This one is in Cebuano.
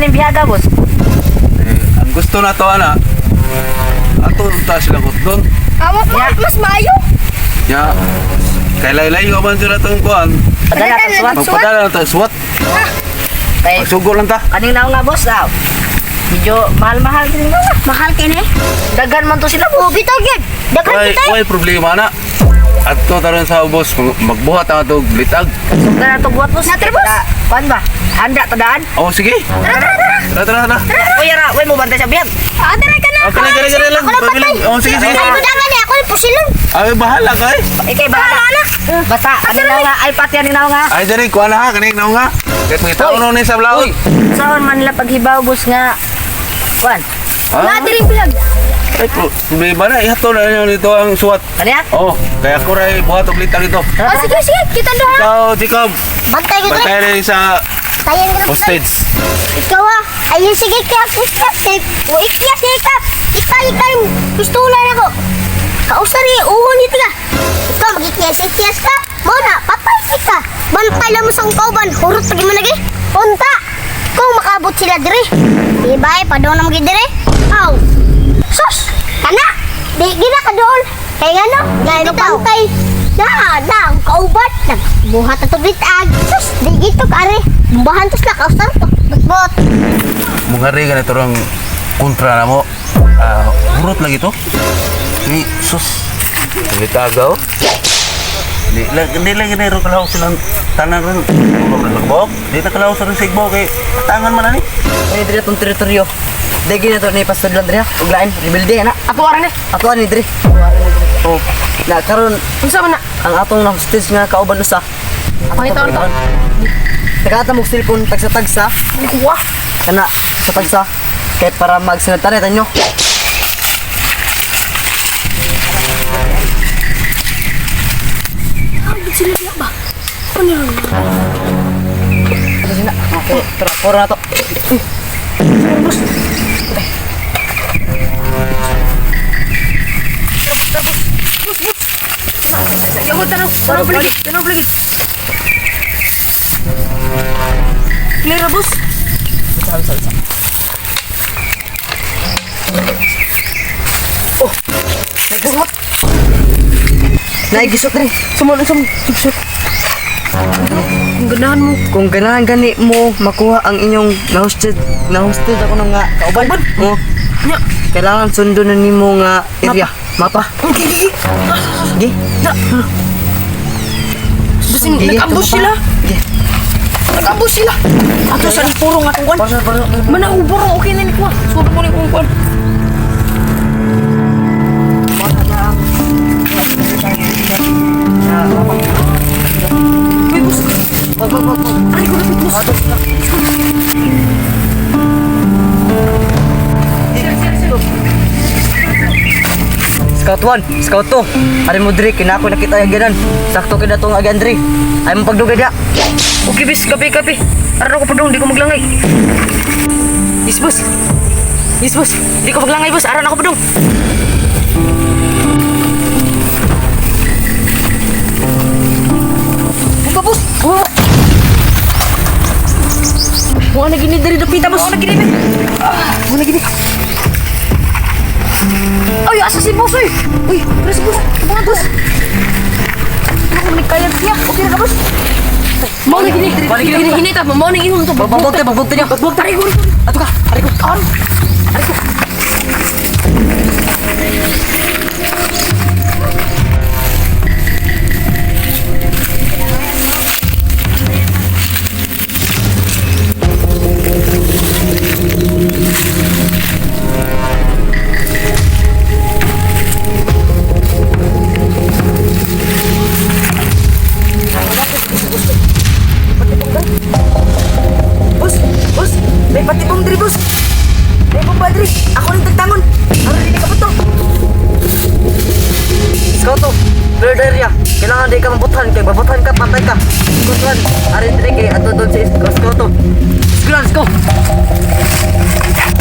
ning bihaga, boss? Eh, ang gusto na to ana. Ato ta sila doon. Amo mo, mas maayo. Ya. Kay laylay man sila tong kuan. Padala ta suwat. Magpadala na ta suwat. Kay Magsugo lang ta. kaning naong nga, boss, ah. Medyo mahal-mahal din nga. Mahal kini. Daghan man to sila, Oh, boss. bitaw gyud. Daghan Way, kita. way problema na. Adto taron sa ubos magbuhat ang atong litag. Sugdan na to buhat, boss. Natara, boss. Kuan ba? Handa ta daan. Oh, sige. Tara, tara, tara. Tara, tara, tara. Uy, ara, uy mo bantay sa biyag. Ah, tara ka na. Oh, kani, kani, kani lang. Ako lang Pabiling. patay. Oh, sige, sige. Ay, budangan ni ako yung pusilon. Ay, bahala ka eh. Ikay bahala. Basta kaning naong nga, ay pati aning naong nga. Ay, dali, kuha na ha. Kaning naong nga. Kahit mga tao ni sa blaon. Saan man nila paghibaw, boss, nga kuan. Ah, Na diri bilag. ay, problema na. Ihato na ninyo dito ang suwat. Kaniya? Oh, kaya ko rin buhat og litag ito. Oh, sige, sige. Kita doha. Ikaw, Jacob. Bantay ko Bantay rin sa Tayan ka na. hostage. Ikaw ah. Ayun, sige ka. Pusta. O, ikya, sige ka. Ikaw, ikaw yung pistola na ko. Kausari, uhon ito ka. Ikaw, magikiyas-ikiyas ka. Muna, patay ka. Bantay lang mo sa kauban. Hurot pagi mo lagi. Unta. Kung makaabot sila dire. Di ba, eh, padong na magi dire. Aw. Sus! Kana! Di gina ka doon. Kaya nga no, gaya ka bantay. Na, na, ang kauban. Nagbuhat na tubitag. Sus, di gito ka are. Bumbahan to sila, kausar to. Bot. Mga rin ganito rong kontra na mo. Ah, hurot lagi to. Ni, sus. Litagaw. Di lang, di lang ganito kalaw silang tanan rin. Bok, di na kalaw sa rin sigbo kay tangan man ani. Ay, diri atong teritoryo. Dagi na to ni Pastor lang diri. Ug lain rebelde na. Ato ara ni. Ato ani diri. Oh, na karon Unsa man na? ang atong na hostage nga kauban usa. Pangitaon ta. Tagata mo cellphone tagsa-tagsa Kuha. kana sa tagsa kay para magsinagtanay tanyo. Sila diya ba? Ano ron? Ato sina. Okay, tara puro na to. Yawa tanaw. Tanaw palagi. Tanaw palagi. Clear boss. Oh, Nagisot. Naigisot diri. Sumon sumon. Sumon. Kung ganahan mo. Kung ganahan gani mo makuha ang inyong na-hostage na-hostage ako ng nga kauban. Oh. Nya. Kailangan sundon na nimo nga area. Mapa. Okay, okay. Gi. Basin Gi, nag-ambush ito sila. pa. Gi. Nag-ambush sila. Ato sa puro nga tungkol. Paro, paro. Manahubor okay na ni kuha. Suro mo ni kung kuan. Uy, boss. Wag, wag, wag, wag. Ay, ko na boss. Scout 1, Scout 2. Ari mo diri kinako nakita yung ganan. Sakto kay datong agan diri. Ay mo pagdugay da. Okay, bis. Kape, kape. Aron ako padung, di ko maglangay. Yes, boss. Yes, boss. Di ko maglangay, boss. Aron ako padung. Buka, boss. Buka. Buka na gini diri dapita, boss. Buka na gini. Buka na gini. Ay, asa si boss, oy. Uy, pero si boss. Buka, boss. Ano ko nagkayag siya? Okay na ka, boss? Mao na gini. Gini hinay ta, mao na ingon to. Bagbog ta, bagbog ta niyo. Bagbog taray ko. Ato ka, ari ko. Aray ko. Boss, boss, may patibong diri, boss. May bomba diri. Ako ning tagtangon. Aron dili ka puto. Scout 2, clear the area. Kailangan di ka mabuthan kay mabuthan ka patay ka. Scout 1, ari diri kay ato doon si Scout 2. Let's go, let's go.